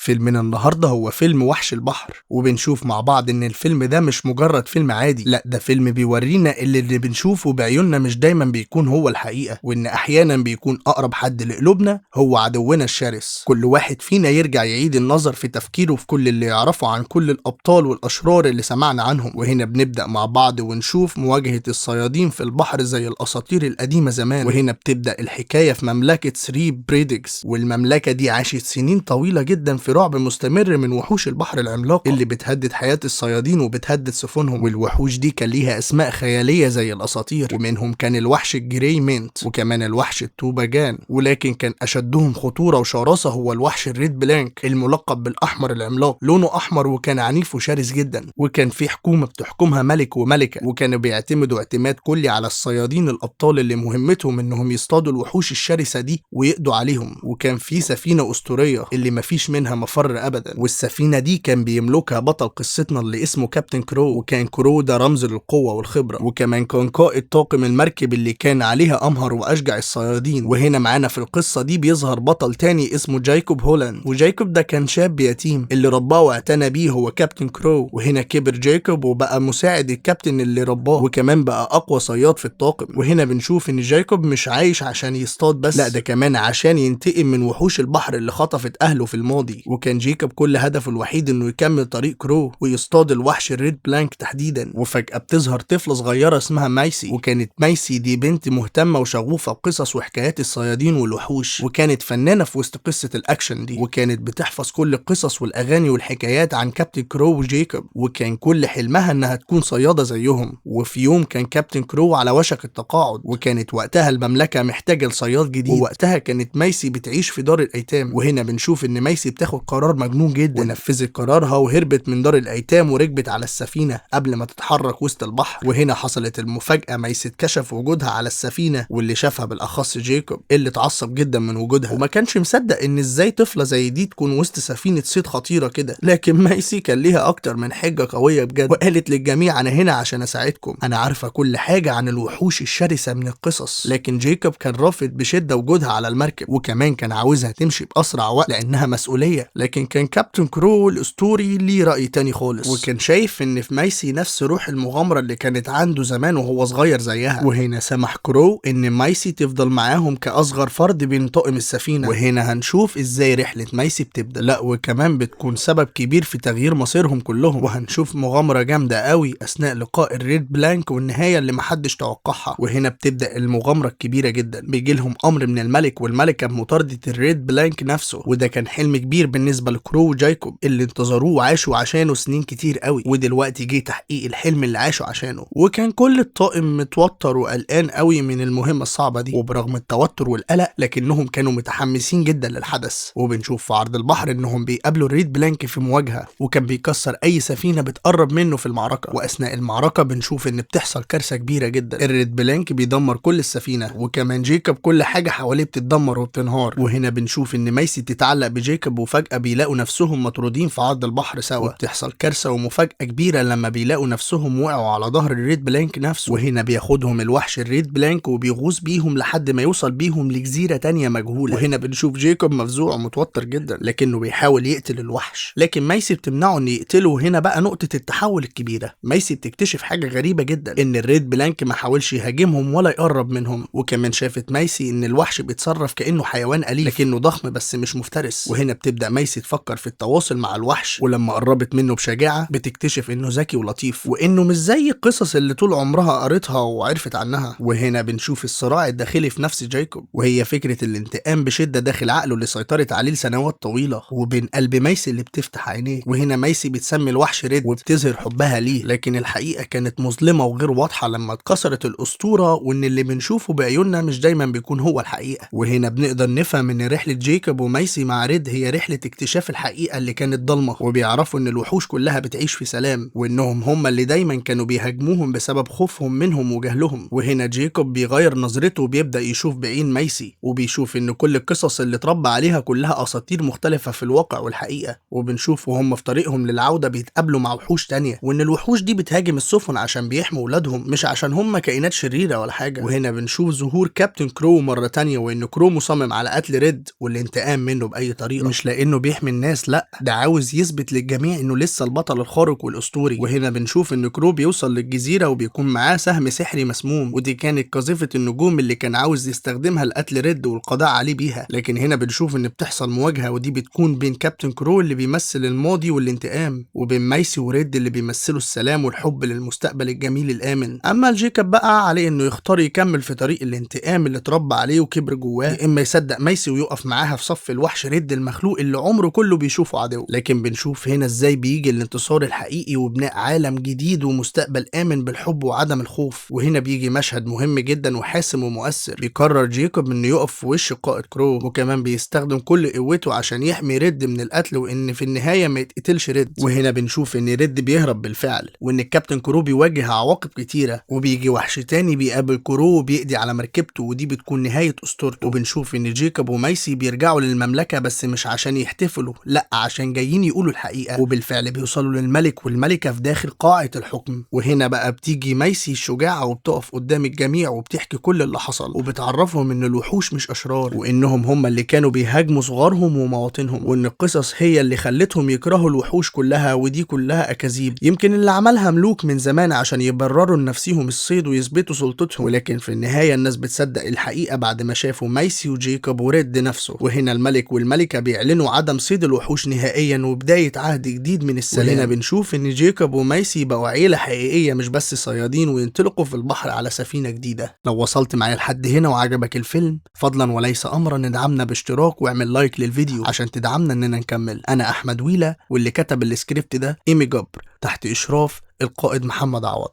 فيلمنا النهارده هو فيلم وحش البحر، وبنشوف مع بعض ان الفيلم ده مش مجرد فيلم عادي، لا ده فيلم بيورينا اللي بنشوفه بعيوننا مش دايما بيكون هو الحقيقة، وان احيانا بيكون اقرب حد لقلوبنا هو عدونا الشرس. كل واحد فينا يرجع يعيد النظر في تفكيره في كل اللي يعرفه عن كل الابطال والاشرار اللي سمعنا عنهم. وهنا بنبدأ مع بعض ونشوف مواجهة الصيادين في البحر زي الاساطير القديمة زمان. وهنا بتبدأ الحكاية في مملكة ثري بريدكس، والمملكة دي عاشت سنين طويلة جدا في رعب مستمر من وحوش البحر العملاقة اللي بتهدد حياة الصيادين وبتهدد سفنهم. والوحوش دي كان ليها اسماء خيالية زي الاساطير، ومنهم كان الوحش الجري مينت وكمان الوحش التوباجان، ولكن كان اشدهم خطورة وشراسة هو الوحش الريد بلانك الملقب بالاحمر العملاق، لونه احمر وكان عنيف وشرس جدا. وكان في حكومة بتحكمها ملك وملكة، وكانوا بيعتمدوا اعتماد كلي على الصيادين الابطال اللي مهمتهم انهم يصطادوا الوحوش الشرسة دي ويقضوا عليهم. وكان في سفينة اسطورية اللي مفيش منها مفر ابدا، والسفينة دي كان بيملكها بطل قصتنا اللي اسمه كابتن كرو، وكان كرو ده رمز للقوة والخبرة، وكمان كان قائد طاقم المركب اللي كان عليها امهر واشجع الصيادين. وهنا معانا في القصة دي بيظهر بطل تاني اسمه جايكوب هولاند، وجايكوب ده كان شاب يتيم اللي رباه واعتنى بيه هو كابتن كرو. وهنا كبر جايكوب وبقى مساعد الكابتن اللي رباه، وكمان بقى اقوى صياد في الطاقم. وهنا بنشوف ان جايكوب مش عايش عشان يصطاد بس، لا ده كمان عشان ينتقم من وحوش البحر اللي خطفت اهله في الماضي. وكان جيكوب كل هدفه الوحيد انه يكمل طريق كرو ويصطاد الوحش الريد بلانك تحديدا. وفجأة بتظهر طفلة صغيرة اسمها مايسي، وكانت مايسي دي بنت مهتمة وشغوفة بقصص وحكايات الصيادين والوحوش، وكانت فنانة في وسط قصة الاكشن دي، وكانت بتحفظ كل القصص والاغاني والحكايات عن كابتن كرو وجيكوب، وكان كل حلمها انها تكون صيادة زيهم. وفي يوم كان كابتن كرو على وشك التقاعد، وكانت وقتها المملكة محتاجة لصياد جديد، ووقتها كانت مايسي بتعيش في دار الايتام. وهنا بنشوف ان مايسي بتاخد قرار مجنون جدا، ونفذت قرارها وهربت من دار الايتام وركبت على السفينة قبل ما تتحرك وسط البحر. وهنا حصلت المفاجأة، مايسي اتكشف وجودها على السفينة، واللي شافها بالاخص جيكوب اللي اتعصب جدا من وجودها، وما كانش مصدق ان ازاي طفلة زي دي تكون وسط سفينة صيد خطيرة كده. لكن مايسي كان ليها اكتر من حجة قوية بجد، وقالت للجميع انا هنا عشان اساعدكم، انا عارفة كل حاجة عن الوحوش الشرسة من القصص. لكن جيكوب كان رافض بشدة وجودها على المركب، وكمان كان عاوزها تمشي بأسرع وقت لأنها مسؤولية. لكن كان كابتن كرو الأسطوري ليه رأي تاني خالص، وكان شايف إن في مايسي نفس روح المغامرة اللي كانت عنده زمان وهو صغير زيها. وهنا سمح كرو إن مايسي تفضل معاهم كأصغر فرد بين طاقم السفينة. وهنا هنشوف إزاي رحلة مايسي بتبدأ، لا وكمان بتكون سبب كبير في تغيير مصيرهم كلهم. وهنشوف مغامرة جامدة قوي أثناء لقاء الريد بلانك والنهاية اللي محدش توقعها. وهنا بتبدأ المغامرة الكبيرة جدا، بيجيلهم أمر من الملك والملكة بمطاردة الريد بلانك نفسه، وده كان حلم كبير بالنسبة لكرو وجايكوب اللي انتظروه وعاشوا عشانه سنين كتير قوي، ودلوقتي جه تحقيق الحلم اللي عاشوا عشانه. وكان كل الطاقم متوتر وقلقان قوي من المهمة الصعبة دي، وبرغم التوتر والقلق لكنهم كانوا متحمسين جدا للحدث. وبنشوف في عرض البحر انهم بيقابلوا الريد بلانك في مواجهة، وكان بيكسر اي سفينة بتقرب منه في المعركة. واثناء المعركة بنشوف ان بتحصل كارثة كبيرة جدا، الريد بلانك بيدمر كل السفينة، وكمان جيكوب كل حاجة حواليه بتتدمر وبتنهار. وهنا بنشوف ان مايسي بتتعلق بجيكوب، وفجأة بيلاقوا نفسهم مطرودين في عرض البحر سوا. وبتحصل كارثة ومفاجأة كبيرة لما بيلاقوا نفسهم وقعوا على ظهر الريد بلانك نفسه. وهنا بياخدهم الوحش الريد بلانك وبيغوص بيهم لحد ما يوصل بيهم لجزيرة تانية مجهولة. وهنا بنشوف جيكوب مفزوع ومتوتر جدا، لكنه بيحاول يقتل الوحش، لكن مايسي بتمنعه انه يقتله. وهنا بقى نقطة التحول الكبيرة، مايسي بتكتشف حاجة غريبة جدا، ان الريد بلانك ما حاولش يهاجمهم ولا يقرب منهم. وكمان شافت مايسي ان الوحش بيتصرف كأنه حيوان أليف، لكنه ضخم بس مش مفترس. وهنا بتبدأ مايسي تفكر في التواصل مع الوحش، ولما قربت منه بشجاعة بتكتشف انه ذكي ولطيف، وانه مش زي القصص اللي طول عمرها قريتها وعرفت عنها. وهنا بنشوف الصراع الداخلي في نفس جايكوب، وهي فكرة الانتقام بشدة داخل عقله اللي سيطرت عليه لسنوات طويلة، وبين قلب مايسي اللي بتفتح عينيه. وهنا مايسي بتسمي الوحش ريد وبتظهر حبها ليه، لكن الحقيقة كانت مظلمة وغير واضحة لما اتكسرت الأسطورة، وان اللي بنشوفه بعيوننا مش دايما بيكون هو الحقيقة. وهنا بنقدر نفهم ان رحلة جيكوب ومايسي مع ريد هي رحلة اكتشاف الحقيقة اللي كانت ضلمة، وبيعرفوا ان الوحوش كلها بتعيش في سلام، وانهم هم اللي دايما كانوا بيهاجموهم بسبب خوفهم منهم وجهلهم. وهنا جيكوب بيغير نظرته وبيبدأ يشوف بعين مايسي، وبيشوف ان كل القصص اللي اتربى عليها كلها اساطير مختلفة في الواقع والحقيقة. وبنشوف وهم في طريقهم للعودة بيتقابلوا مع وحوش تانية، وان الوحوش دي بتهاجم السفن عشان بيحموا ولادهم، مش عشان هم كائنات شريرة ولا حاجة. وهنا بنشوف ظهور كابتن كرو مرة تانية، وان كرو مصمم على قتل ريد والانتقام منه بأي طريقة، مش لانه لانه بيحمي الناس، لا ده عاوز يثبت للجميع انه لسه البطل الخارق والاسطوري. وهنا بنشوف ان كرو بيوصل للجزيرة وبيكون معاه سهم سحري مسموم، ودي كانت قذيفه النجوم اللي كان عاوز يستخدمها لقتل ريد والقضاء عليه بيها. لكن هنا بنشوف ان بتحصل مواجهة، ودي بتكون بين كابتن كرو اللي بيمثل الماضي والانتقام، وبين مايسي وريد اللي بيمثلوا السلام والحب للمستقبل الجميل الامن. اما الجيكوب بقى عليه انه يختار يكمل في طريق الانتقام اللي اتربى عليه وكبر جواه، يا اما يصدق مايسي ويقف معاها في صف الوحش ريد المخلوق اللي عمره كله بيشوفه عدو. لكن بنشوف هنا ازاي بيجي الانتصار الحقيقي وبناء عالم جديد ومستقبل امن بالحب وعدم الخوف. وهنا بيجي مشهد مهم جدا وحاسم ومؤثر، بيقرر جيكوب انه يقف في وش قائد كرو، وكمان بيستخدم كل قوته عشان يحمي ريد من القتل، وان في النهاية ما يتقتلش ريد. وهنا بنشوف ان ريد بيهرب بالفعل، وان الكابتن كرو بيواجه عواقب كتيرة، وبيجي وحش تاني بيقابل كرو وبيقضي على مركبته، ودي بتكون نهاية اسطورته. وبنشوف ان جيكوب ومايسي بيرجعوا للمملكة، بس مش عشان يحتفلوا، لا عشان جايين يقولوا الحقيقة. وبالفعل بيوصلوا للملك والملكة في داخل قاعة الحكم. وهنا بقى بتيجي مايسي الشجاعة وبتقف قدام الجميع وبتحكي كل اللي حصل، وبتعرفهم ان الوحوش مش اشرار، وانهم هم اللي كانوا بيهاجموا صغارهم ومواطنهم، وان القصص هي اللي خلتهم يكرهوا الوحوش كلها، ودي كلها اكاذيب يمكن اللي عملها ملوك من زمان عشان يبرروا لنفسهم الصيد ويثبتوا سلطتهم. ولكن في النهاية الناس بتصدق الحقيقة بعد ما شافوا مايسي وجيكوب وريد نفسه. وهنا الملك والملكة بيعلنوا عدم صيد الوحوش نهائيا وبداية عهد جديد من السلام. وهنا بنشوف ان جيكوب ومايسي بقوا عيله حقيقية مش بس صيادين، وينطلقوا في البحر على سفينة جديدة. لو وصلت معايا لحد هنا وعجبك الفيلم، فضلا وليس امرا ادعمنا باشتراك واعمل like للفيديو عشان تدعمنا اننا نكمل. انا احمد ويلا، واللي كتب السكريبت ده ايمي جبر، تحت اشراف القائد محمد عوض.